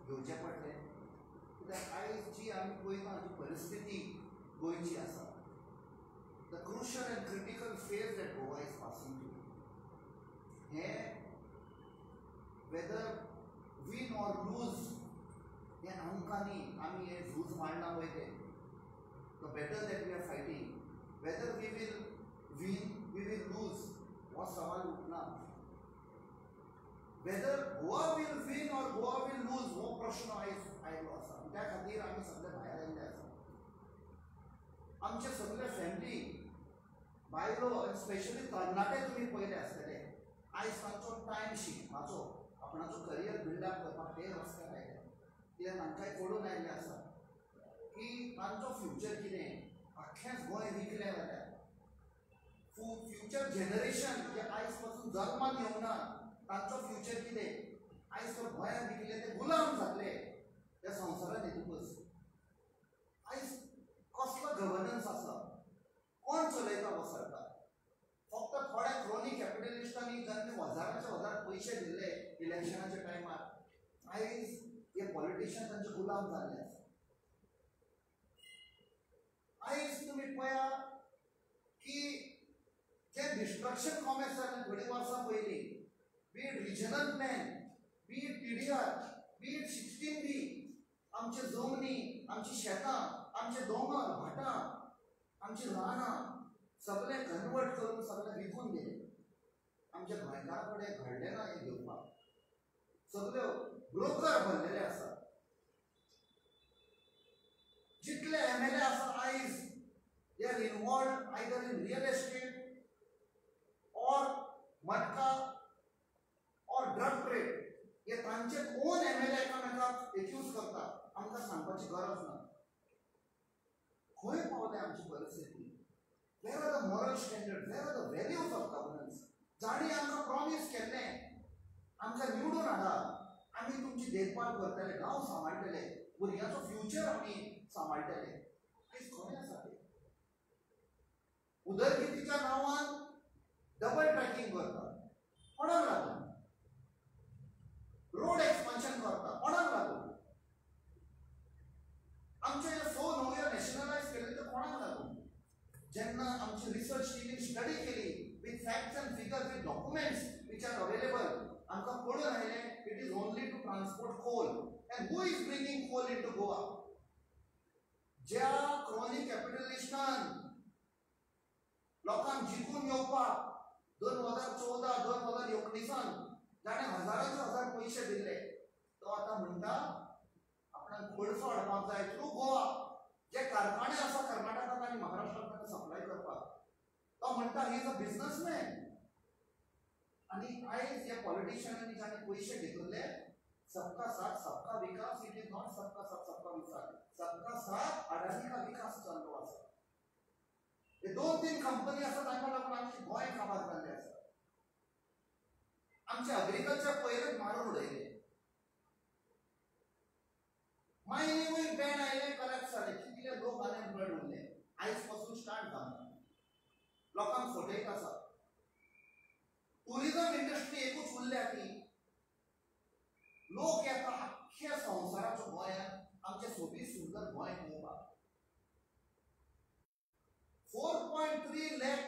घेवचें पडलें कित्याक आयज जी आमी पळयता जी परिस्थिती गोंयची आसा, the crucial and critical phase that Goa is passing through, हें वेदर वीन ऑर लूज हें आमकां न्ही, आमी हें झूज मांडलां पळय तें, the battle that we are fighting, whether we will win, we will lose हो सवाल उठना. Whether Goa will win or Goa will lose हो प्रश्न आयज आयलो आसा. त्या खातीर आमी सगळे भायर आयिल्ले आसा. आमचे सगळे फॅमिली बायलो आनी स्पेशली तरणाटे तुमी पळयले आसतले, आयज तांचो टायम शिकपाचो, आपणाचो करियर बिल्डअप करपाक ते रस्त्यार आयले. कित्याक तांकांय कळून आयिल्लें आसा की तांचो फ्युचर कितें. आख्खेंच गोंय विकलें जाल्यार फ्युचर जनरेशन जे आयज पासून जल्मान येवना तांचो फ्युचर कितें. आयज तो गोंयांत विकले ते गुलाम जातले त्या संवसारांत येतकच. आयज कसलो गवर्नन्स आसा, कोण चलयता हो सरकार? फक्त थोड्या क्रोनी कॅपिटलिस्टांनी जांणी हजाराचे हजार पयशे दिल्ले इलेक्शनाच्या टायमार, आयज हे पॉलिटिशियन तांचे गुलाम जाल्ले आसा. आयज तुमी पळया की जे डिस्ट्रक्शन कॉमेस जालें थोडीं वर्सां पयलीं, be it regional plan, be it TDR, be it 16B, आमचे जमनी, आमची शेतां, आमचे दोंगर भाटां, आमची रानां सगळें कन्वर्ट करून सगळें विकून गेले. आमच्या गोंयकारां कडेन घडलें ना हें घेवपाक, सगळे ब्रोकर भरलेले आसात. जितले एमएलए आसा आयज, they are involved either in real estate or matka or drug trade. हे तांचे ओन एमएलए एकामेकाक एक्यूज करतात, आमकां सांगपाची गरज ना. खंय पावल्या आमची परिस्थिती? Where are the moral standard, where are the values of governance? जांणी आमकां प्रॉमीस केल्लें आमकां निवडून हाडा, आमी तुमची देखभाल करतले, गांव सांबाळटले, भुरग्यांचो फ्युचर आमी सांबाळटले, आयज खंय आसा ते? उदरगतीच्या नांवान डबल ट्रॅकिंग करतात, कोणाक लागून? रोड एक्सपान्शन करता, कोणाक लागून? आमचे स न्हंयो नॅशनलायज केले ते कोणाक लागून? जेन्ना आमची रिसर्च टिमीन स्टडी केली with facts and figures, with documents which are available, आमकां कळून आयलें it is only to transport coal. And who is bringing coal into Goa? ज्या क्रोनी कॅपिटलिस्टान लोकांक जिखून येवपाक 2014 2019 जाणें हजारांचे हजार पयशे दिल्ले, तो आतां म्हणटा आपणाक कोळसो हाडपाक जाय थ्रू गोवा. जे कारखाने आसा कर्नाटकांत आनी महाराष्ट्रांत ताका सप्लाय करपाक, तो म्हणटा he is a businessman. आनी आयज ह्या पॉलिटिशियनांनी जाणें पयशे घेतिल्ले, सबका साथ सबका विकास, it is not सबका साथ सबका विकास, सबका साथ अडानी का विकास चाललो आसा. हे 2-3 कंपनी आसा तांकां लागून आमचें गोंय काबार जाल्लें आसा. आमचें अग्रिकल्चर पयलेच मारून उडयलें, मायनिंगूय बॅन आयलें, कलॅप्स जालें, कितले लोक अनएम्प्लॉयड उरले. आयज पासून स्टार्ट जावना, लोकांक फटयत आसा. टुरिजम इंडस्ट्री एकूच उरल्या ती, लोक येता आख्ख्या संवसाराचो गोंयांत आमचें सोबीत सुंदर गोंय पळोवपाक. 4.3 lakh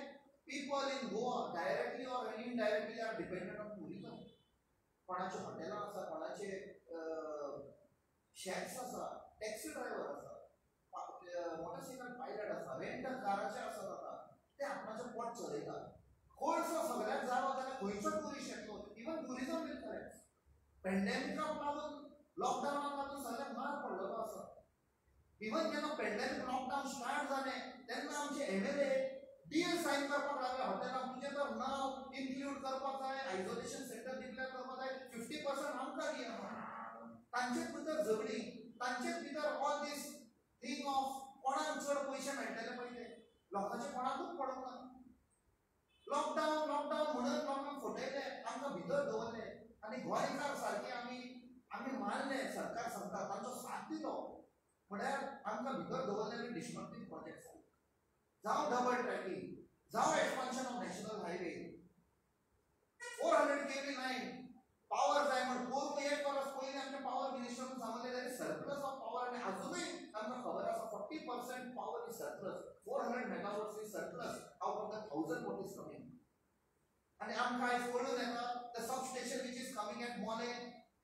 people in Goa directly or indirectly are dependent on tourism. कोणाचे हॉटेलां आसा, कोणाचे शॅक्स आसा, टॅक्सी ड्रायव्हर आसा, मोटरसायकल पायलट आसा, रेंट काराचे आसात. आतां ते आपणाचें पोट चलयतात. कोळसो सगळ्याक जालो जाल्यार खंयचो टुरिस्ट येतलो? Even tourism bill correct. पेंडेमिकाक लागून, लॉकडावनाक लागून सगळ्याक मार पडलेलो आसा. इवन जेन्ना पेंडेमीक लॉकडावन स्टार्ट जालें तेन्ना आमचे एमएलए डील सायन करपाक लागले हॉटेलांक, तुजें तर नांव इन्क्लूड करपाक जाय, आयसोलेशन सेंटर डिक्लेअर करपाक जाय, 50% आमकां दिया. तांचेच भितर झगडीं, तांचेच भितर ऑल these thing of कोणाक चड पयशे मेळटले पळय ते, लोकांचे कोणाकूच पडूंक ना. लॉकडावन लॉकडावन म्हणून लोकांक फटयले, आमकां भितर दवरले आनी गोंयकार सारके आमी आमी मानले सरकार सांगता, तांचो साथ दिलो. म्हळ्यार आमकां भितर दवरलेले डिस्ट्रक्टीव प्रोजेक्ट्स जाले, जावं डबल ट्रॅकिंग, जावं expansion of national highway, 400 kV line, power जाय म्हण पोरून एक वर्स पयलीं आमच्या पावर मिनिस्टरान सांगलें. 40% power is surplus, 400 megawatts is surplus out of the 1000 what is coming. आनी आमकां आयज कळून येता the substation which is coming at Mollem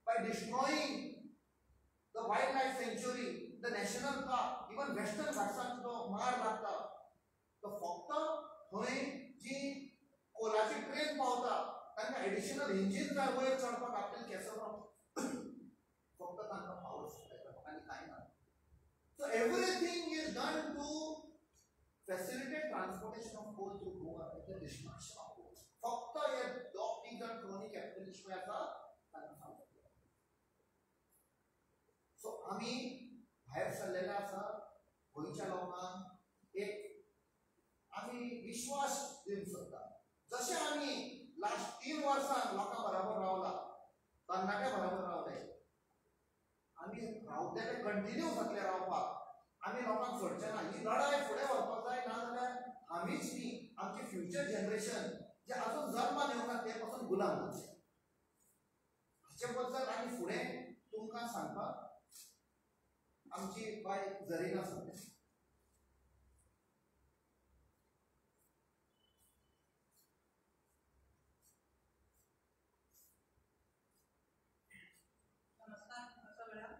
by destroying the wild life sanctuary, the national park, even western घाट्सांक जो मार लागता, तो फक्त थंय जी कोलाची ट्रेन पावता तांकां एडिशनल इंजीन जाय वयर चडपाक आपल्याला केसर फक्त तांकां पावर सप्लाय करपाक आनी कांय ना. So everything is done to facilitate transportation of coal through Goa and the destruction of coal. फक्त हे दोग तीग जाण क्रोनी कॅपिटलिस्ट पळय आसा तांकां सांगता. सो आमी भायर सरलेले आसा गोंयच्या लोकांक एक आमी विश्वास दिवंक सोदता. जशें आमी लास्ट 3 वर्सां लोकां बराबर रावला, तरणाट्या बराबर रावले, आमी रावतले कंटिन्यू जातले रावपाक. आमी लोकांक सोडचे ना. ही लढाय फुडें व्हरपाक जाय, ना जाल्यार आमीच न्ही आमचे फ्युचर जनरेशन जे अजून जल्मान येवंक ना ते पासून गुलाम जातले. हाचे बद्दल आनी फुडें तुमकां सांगपाक आमची बाय जरीना सांगता. नमस्कार सगळ्यांक.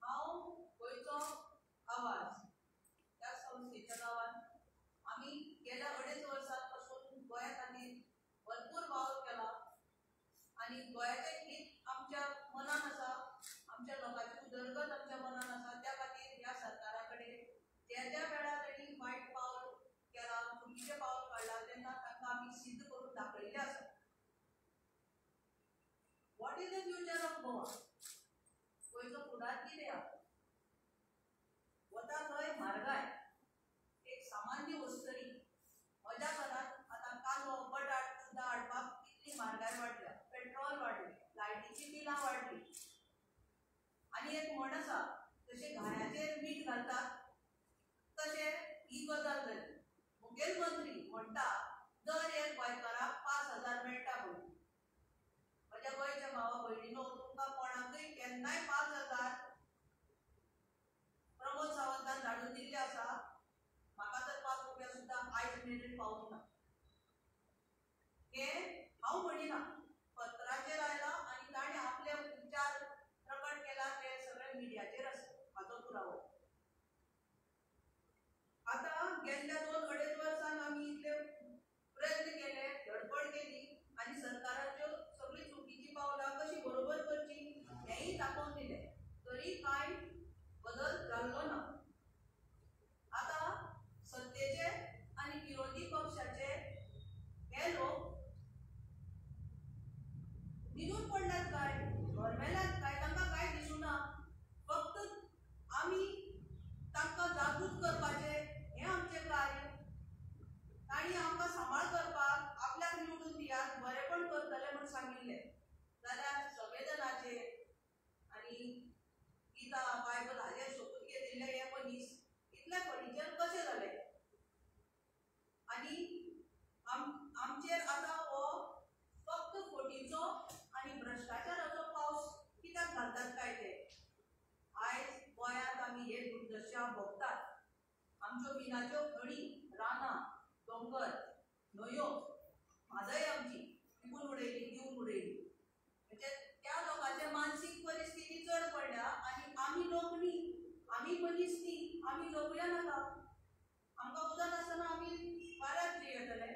हांव गोंयचो आवाज ह्या संस्थेच्या नांवान आमी गेल्या 2.5 वर्सां पासून गोंया खातीर भरपूर वावर केला आनी गोंयाचें हीत आमच्या मनान आसा, आमच्या लोकांची उदरगत आमच्या मनान आसा. त्या खातीर ह्या सरकारा कडेन ज्या ज्या वेळार तांणी वायट पावल केला, चुकीचें पावल काडलां तेन्ना तांकां आमी सिद्ध करून दाखयल्लें आसा. What is the future of Goa? गोंयचो फुडार कितें आसा? वता थंय म्हारगाय, एक सामान्य वस्तरी. म्हज्या घरांत आतां कांदो बटाट सुद्दां हाडपाक इतली म्हारगाय वाडल्या, पेट्रोल वाडलें, लायटीचीं बिलां वाडलीं. आनी एक म्हण आसा, जशें घायाचेर मीठ घालतात तशें ही गजाल जाली. मुखेलमंत्री म्हणटा दर एक गोंयकाराक 5,000 मेळटा म्हणून. म्हज्या गोंयच्या भावा भयणीनो, तुमकां कोणाकूय केन्नाय 5,000 प्रमोद सावंतान धाडून दिल्ले आसा. म्हाका तर 5 रुपया सुद्दां आयज मेरेन पावूंक ना. हें हांव म्हणिना, पत्राचेर आयलां आनी ताणें आपले विचार प्रकट केला, ते सगळे मिडियाचेर आसा हाचो पुरावो. आतां गेल्ल्या 2-2.5 वर्सांत आमी इतले प्रयत्न केले, धडपड केली आनी सरकाराच्यो सगळीं चुकीचीं पावलां कशीं बरोबर करचीं हेंय दाखोवन दिलें, तरी कांय बदल जाल्लो ना. आतां सत्तेचे आनी विरोधी पक्षाचे हे लोक न्हिदून पडल्यात काय, घरमेल्यात काय, तांकां कांय दिसुना. फक्त आमी तांकां जागृत करपाचें हें आमचें कार्य. तांणी आमकां सांबाळ करपाक आपल्याक निवडून दियात, बरेपण करतले म्हूण सांगिल्लें. जाल्यार संवेदनाचेर आनी गीता बायबल हाजेर सोपूत घेतिल्ले हे मनीस इतले फर्निचर कशें जालें? आनी आमचेर आतां हो फक्त फटीचो आनी भ्रश्टाचाराचो पावस कित्याक घालतात काय ते? आयज गोंयांत आमी हे दुर्दशा भोगतात. आमच्यो मिनाच्यो खणी, रानां, दोंगर, न्हंयो, म्हादय आमची विकून उडयली, दिवन उडयली. म्हणजे त्या लोकांचे मानसीक परिस्थिती चड पडल्या आनी आमी लोक न्ही, आमी मनीस न्ही, आमी जगुया नाका. आमकां उदक नासतना आमी वाऱ्यार जियेतले.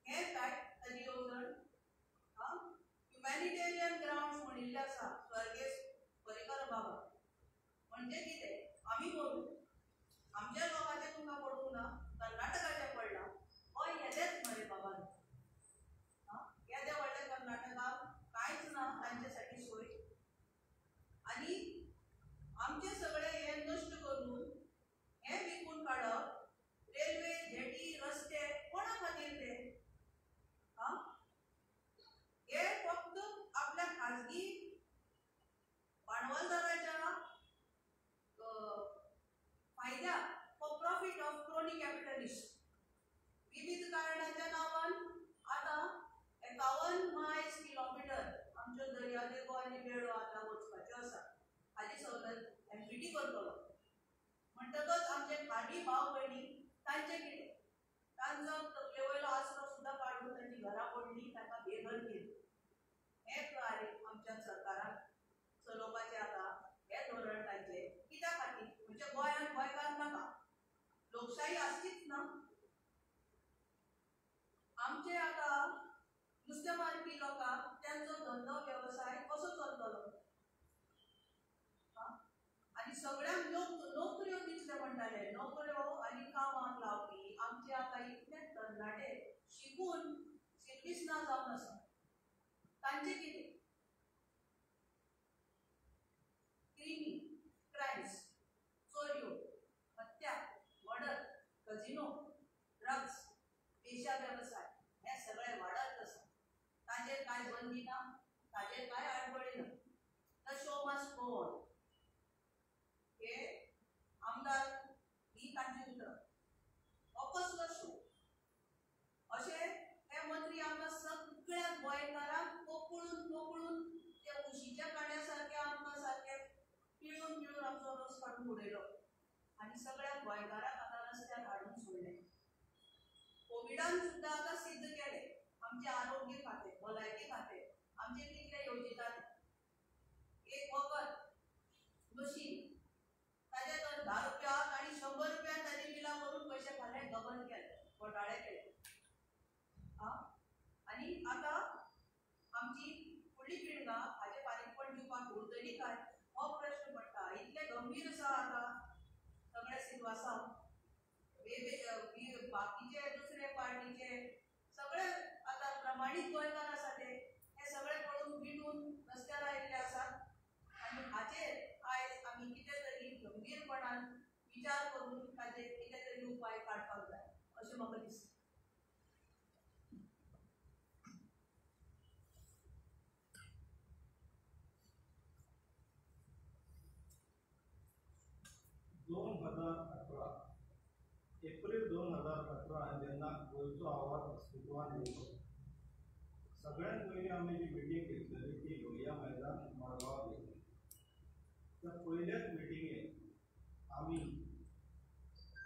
हें काय ताजी येवजण? ह्युमॅनिटेरियन ग्रावंड्स म्हणिल्लें आसा स्वर्गेस्त पर्रीकर बाबा. म्हणजे कितें? आमी करूं, आमच्या लोकांचें तुमकां पडूंक ना, कर्नाटकाचें पडलां. गोंय येदेंच मरे बाबा, येदें व्हडलें कर्नाटकाक कांयच ना तांचे साठी सोय. आनी आमचें सगळें हें नश्ट करून हें विकून काडप, रेल्वे, जेटी, रस्ते कोणा खातीर ते? हे फक्त आपल्या खाजगी लाडली भाव भयणी तांचे कितें? तांचो तकले वयलो आसरो सुद्दां काडून तांची घरां पडली, तांकां बेघर केली. हें कार्य आमच्या सरकारान चलोवपाचें आतां हें धोरण तांचें कित्या खातीर? म्हणजे गोंयांत गोंयकार नाका, लोकशाही आसचीच ना. आमचे आतां नुस्तें मारपी लोकांक तांचो धंदो वेवसाय कसो चलतलो? आनी सगळ्यांक नोकऱ्यो दितले म्हणटाले, नोकऱ्यो आनी कामाक लावपी आमचे आतां इतले तरणाटे शिकून सिर्वीस ना जावन आसा, तांचें कितें? क्रिमी क्रायम्स, चोरयो, हत्या, मर्डर, कजिनो, ड्रग्स, पेशा वेवसाय हे सगळे वाडत आसा. ताचेर कांय बंदी ना, ताचेर कांय आडबळी ना. The show must go on. हे आमदार ही तांची उतरां. हो कसलो शो? अशें हे मंत्री आमकां सगळ्या गोंयकारांक पोकळून पोकळून ते उशीच्या कांड्या सारके आमकां सारके पिळून पिळून आमचो रस काडून उडयलो आनी सगळ्या गोंयकारांक आतां रस्त्यार हाडून सोडले. कोविडान सुद्दां आतां सिद्ध केलें आमचें आरोग्य खातें, भलायकी खातें आमचें कितलें येवजितात. एक वखद मशीन ताजे तर 10 रुपया आनी 100 रुपयान ताजी बिलां करून पयशे खाले, गबन केले, घोटाळे केले. आनी आतां आमची फुडली पिळगां हाजे फारीकपण दिवपाक उरतली काय हो प्रश्न पडटा. इतले गंभीर आसा आतां सगळें सितवासांव. बाकीचे दुसरे पार्टीचे सगळे आतां प्रमाणीत गोंयकार आसा ते हे सगळे पळोवन विटून रस्त्यार आयिल्ले आसात. आनी हाचेर आयज आमी कितें तरी गंभीरपणान विचार करून ताचेर कितें तरी उपाय काडपाक जाय अशें म्हाका दिसता. (2018 एप्रिल 2018 जेन्ना गोंयचो आवाज अस्तित्वान येयलो, सगळ्यांत पयलीं आमी जी मिटींग घेतलेली ती लोहिया मैदान मडगांव घेतली. त्या पयल्याच मिटिंगेक आमी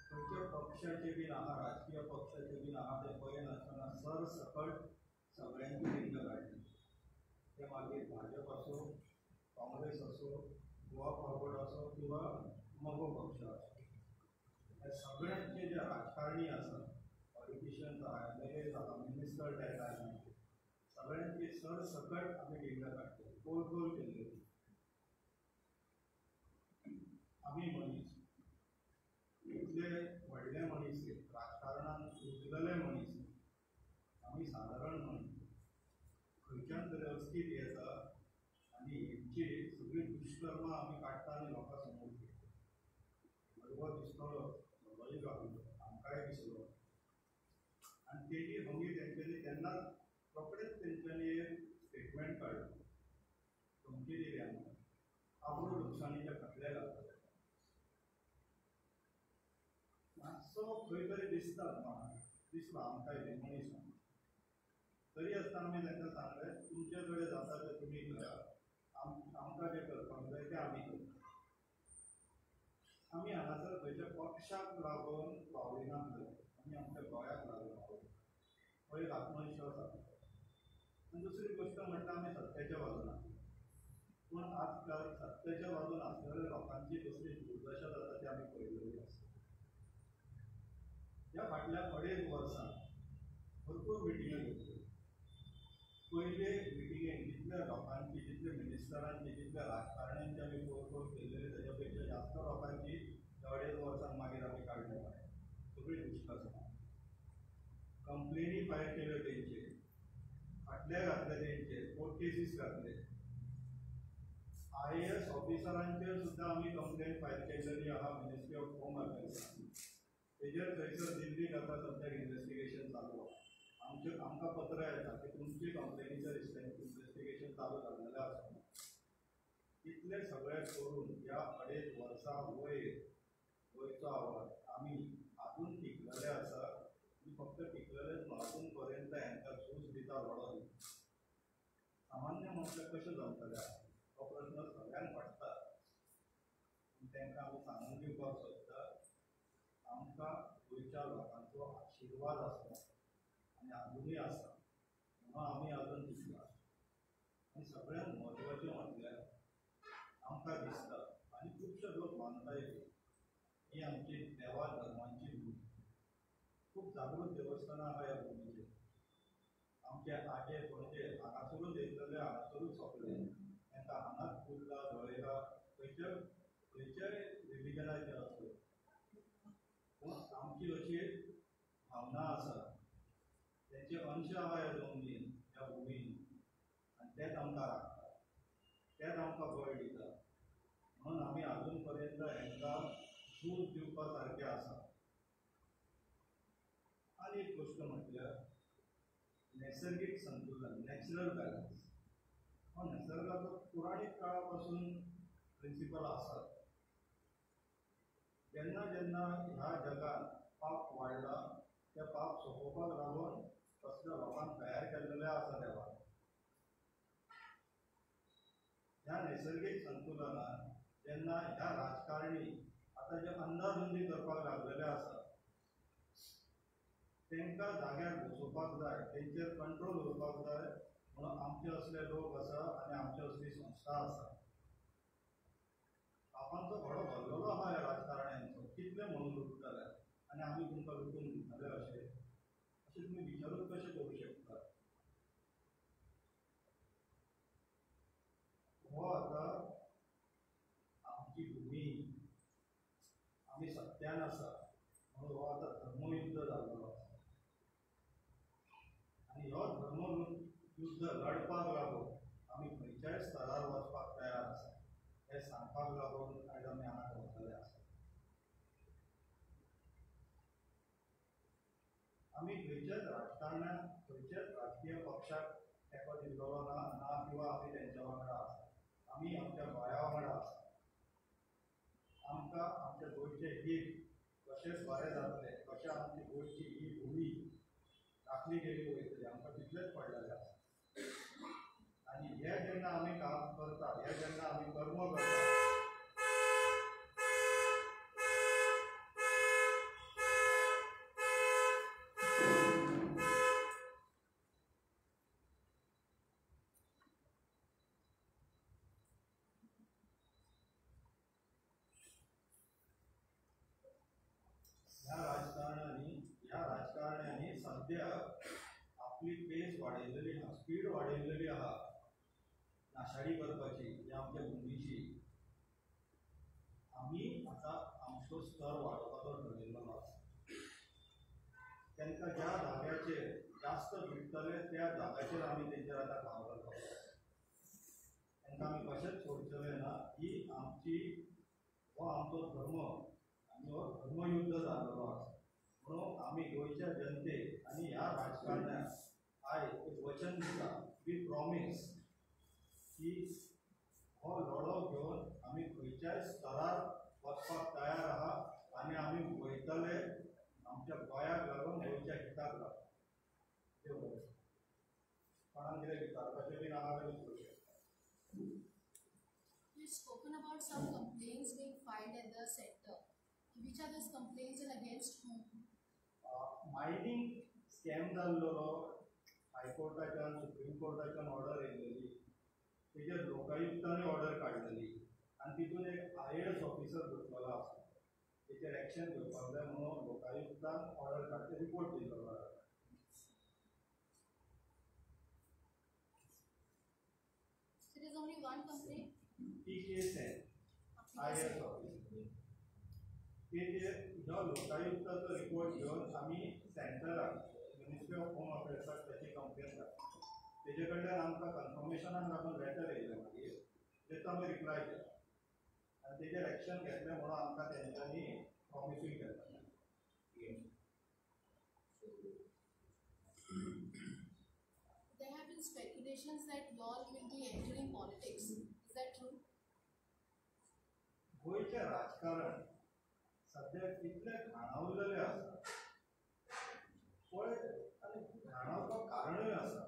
खंयच्या पक्षाचे बीन आहा, राजकीय पक्षाचे बीन आहा ते पळयनासतना सरसकट सगळ्यांची लिंग काडली. ते मागीर भाजप आसूं, काँग्रेस आसूं, गोवा फॉरवर्ड आसूं किंवा मगो पक्ष आसूं, हे सगळ्यांचे जे राजकारणी आसात, पॉलिटिशियन्स आहा, एम एल एज आहा, मिनिस्टर त्या टायमाचे, सगळ्यांची सरसकट आमी डिंग काडली, गोल गोल केल्ले. आमी मनीस इतले व्हडले मनीस, राजकारणान रुजलेले मनीस, आमी सादारण मनीस खंयच्यान तरी अस्थित येता आनी हेंची सगळीं दुश्कर्मां आमी काडटा आनी लोकां समोर घेता. बरोबर दिसतलो, सगळी गावलो, आमकांय दिसलो. आनी तेजी हमी तेंच्यांनी तेन्नाच रोखडेच तेंच्यांनी एक स्टेटमेंट काडलो, धमकी दिली आमकां, आबरू लुकसाणीचे खटले घालतले. मातसो खंय तरी दिसता म्हाका, दिसलो आमकांय बी मनीस. तरी आसतना आमी तांकां सांगलें, तुमचे कडेन जाता तें तुमी करात, आमकां जें करपाक जाय तें आमी करता. आमी हांगासर खंयच्या पक्षाक लागून वावरिनात, आमी आमच्या गोंयाक लागून वावरिता. हो एक आत्मविश्वास आसा. आनी दुसरी गोश्ट म्हणल्यार आमी सत्याच्या बाजून आसा. पूण आजकाल सत्याच्या बाजून आसलेल्या लोकांची कसली दुर्दशा जाता ती आमी पळयलेली आसा. ह्या फाटल्या 2.5 वर्सां भरपूर मिटिंग्यो घेतल्यो. पयले मिटिंगेक जितल्या लोकांची, जितल्या मिनिस्टरांची, जितल्या राजकारण्यांची आमी पोरपोर केल्लेली ताच्या पेक्षा जास्त लोकांची 2.5 वर्सां मागीर आमी काडले भायर. सगळी दुश्कर्मां, कंप्लेनी फायल केल्यो तेंचेर, खटले घातले तेंचेर, कोर्ट केसीस घातले. IAS ऑफिसरांचेर सुद्दां आमी कंप्लेन फायल केल्लेली आहा मिनिस्ट्री ऑफ होम अफेर्सान. तेजेर थंयसर दिल्लीक आतां सद्याक इन्वेस्टिगेशन चालू आहा. आमकां पत्रां येता की तुमची कंप्लेनीचेर इन्वेस्टिगेशन चालू जाल्लेलें आसा. इतलें सगळें करून ह्या 2.5 वर्सां वयर गोंयचो आवाज आमी आजून टिकलेले आसा. आनी फक्त टिकलेलेच न्हू, आजून पर्यंत हेंकां झूज दिता, लढो दिता. सामान्य मनशाक कशें जमतलें हो प्रश्न सगळ्यांक पडटा. पूण तांकां आमी सांगून दिवपाक सोदता, गोंयच्या लोकांचो आशिर्वाद आसलो आनी आजुनूय आसा, म्हणून आमी अजून दिसता. आनी सगळ्यांत म्हत्वाचें म्हटल्यार आमकां दिसता आनी खुबशे लोक मानताय ही आमची देवा धर्मांची भूमी. खूब जागृत देवस्थानां आहा ह्या भुमीचेर. आमचे आजे पणजे हांगासरूच येतले, हांगासरूच सोंपले, तांकां हांगाच पुरला जळयला, खंयच्या खंयच्याय रिलिजनाचे आसलो. पूण आमची अशी भावना आसा, तेंचे अंश आहा ह्या जमनीन, ह्या भुमीन, आनी तेच आमकां राखता, तेच आमकां बळ दिता. म्हणून आमी आजून पर्यंत हांकां झूज दिवपा सारकें आसा. आनी एक गोश्ट म्हटल्यार नैसर्गीक संतुलन, नॅचरल बॅलन्स. हो निसर्गाचो पुराणीक काळा पासून प्रिंसिपल आसा. जेन्ना जेन्ना ह्या जगात पाप वाडला, त्या पाप सोंपोवपाक लागून तसल्या लोकांक तयार केल्लेले आसा देवान. ह्या नैसर्गीक संतुलनान जेन्ना ह्या राजकारणी आतां जे अंदाधुंदी करपाक लागलेले आसा, तांकां जाग्यार बसोवपाक जाय, तेंचेर कंट्रोल उरपाक जाय. म्हणून आमचे असले लोक आसा आनी आमचे असली संस्था आसा. पापांचो घडो भरलेलो आहा ह्या राजकारण्यांचो, कितले म्हणून लुटतले आनी आमी तुमकां लुटून दितले अशें अशें तुमी विचारूच कशें करूं शकता. हो आतां आमची भुमी, आमी सत्यान आसा म्हणून हो आतां धर्मयुद्ध जाल्लो आसा. आनी हो धर्मयुद्ध लढपाक लागून आमी खंयच्याय स्तरार वचपाक तयार आसा हें सांगपाक लागून आयज आमी हांगा वतले आसा. आमी खंयच्याच राजकारणाक, खंयच्याच राजकीय पक्षाक तेंको दिल्लो ना, ना किंवा आमी तेंच्या वांगडा आसा. आमी आमच्या गोंया वांगडा आसा. आमकां आमच्या गोंयचें हीत कशें बरें जातलें, कशें आमची गोंयची ही भुमी राखली गेली वयतली, आमकां तितलेंच पडलेलें आसा. आनी हें जेन्ना आमी काम करता, हें जेन्ना आमी कर्म करता, ह्या राजकारण्यांनी सद्या आपली पेस वाडयलेली आहा, स्पीड वाडयलेली आहा नाशाडी करपाची ह्या आमच्या भुमीची. आमी आतां आमचो स्तर वाडोवपाचो ठरयल्लो आसा. तांकां ज्या जाग्याचेर जास्त लुटतले त्या जाग्याचेर आमी तेंचेर आतां काम करपाक जाय. तांकां आमी कशेंच सोडचेले ना. ही आमची, हो आमचो धर्म आनी हो धर्मयुद्ध जाल्लो आसा. म्हणून आमी गोंयच्या जनतेक आनी ह्या राजकारण्याक आयज एक वचन दिता, we promise की हो लढो घेवन आमी खंयच्याय स्तरार वचपाक तयार आहा आनी आमी वयतले आमच्या गोंयाक लागून, गोंयच्या हिताक लागून. देव बरें. कोणाक कितें विचारपाचें बीन आहा जाल्यार विचारूंक शकता. You've spoken about some complaints being filed at the center. Which are those complaints and against whom? Mining scam जाल्लो, हायकोर्टाच्यान सुप्रीम कोर्टाच्यान ऑर्डर येयलेली, तेजेर लोकायुक्तांनी ऑर्डर काडलेली आनी तितून एक IAS officer घुसलेलो आसा, तेचेर एक्शन घेवपाक जाय म्हणून लोकायुक्तान ऑर्डर काडचे, रिपोर्ट दिल्लो आसा. So there is only one complaint? P K Sen, IAS officer. तेजेर ह्या लोकायुक्ताचो रिपोर्ट घेवन आमी सेंट्रलाक, मिनिस्ट्री ऑफ होम अफेर्साक तेची कंप्लेन घातली. तेजे कडल्यान आमकां कन्फर्मेशनाक लागून लेटर येयलें मागीर, तेचो आमी रिप्लाय केला आनी तेजेर एक्शन घेतलें म्हणून आमकां तेंच्यांनी प्रॉमिसूय केला. There have been speculations that you all will be entering politics. Is that true? गोंयचें राजकारण सद्याक इतलें घाणावलेलें आसा पळय, आनी घाणावपाक कारणूय आसा.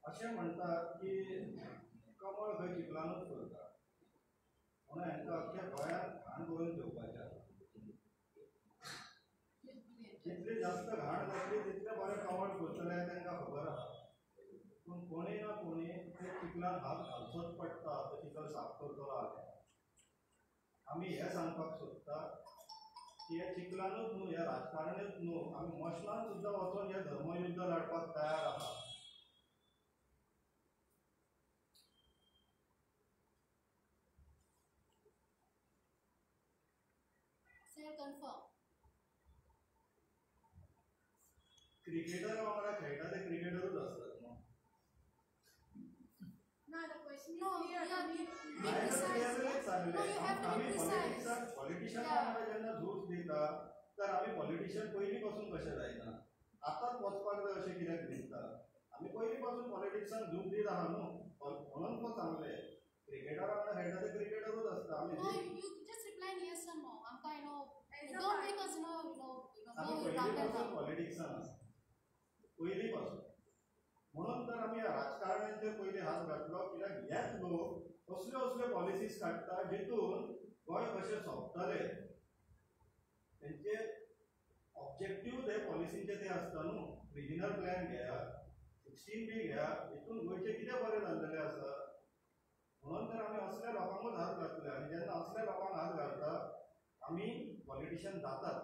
अशें म्हणटात की कमळ खंय चिखलानूच फुलता, म्हणून हांकां अख्ख्या गोंयांत घाण करून घेवपाचें आसा. आमी हें सांगपाक सोदता की ह्या चिखलानूच न्हू, ह्या राजकारणूच न्हू, आमी मशणान सुद्दां वचून हें धर्मयुद्ध लढपाक तयार आसा. Sir, confirm. क्रिकेटरा वांगडा खेळटा ते क्रिकेटरूच आसतात न्हू. No, the question is No, clear. yeah, be हांवें precise. क्लियरलीच No, सांगलें, you have to be आमी precise. पॉलिटिशियना Yeah. वांगडा जेन्ना झूज दिता तर आमी पॉलिटिशियन पयलीं पासून कशें जायना, आतांच वचपाक जाय अशें कित्याक दिसता? आमी पयलीं पासून पॉलिटिक्सान झूज दीत आहा न्हू, म्हणून तो सांगलें क्रिकेटरा वांगडा खेळटा ते क्रिकेटरूच आसता. आमी No, you just reply in yes or no. आमकां you know, As a don't part- make us आमी go पयलीं round and पासून round. पॉलिटिक्सान आसा, पयलीं पासून. म्हणून तर आमी राजकारणाचेर पयलीं हात घातलो, कित्याक हेच लोक असल्यो असल्यो पॉलिसीज काडटा जितून गोंय कशें सोंपतलें, तेंचे ऑब्जेक्टीव हे पॉलिसींचे ते आसता न्हू. रिजनल प्लॅन घेया, 16 बी घेया, हितून गोंयचें कितें बरें जाल्लेलें आसा. म्हणून तर आमी असल्या लोकांकूच हात घातले आनी जेन्ना असल्या लोकांक हात घालता आमी पॉलिटिशियन जातात.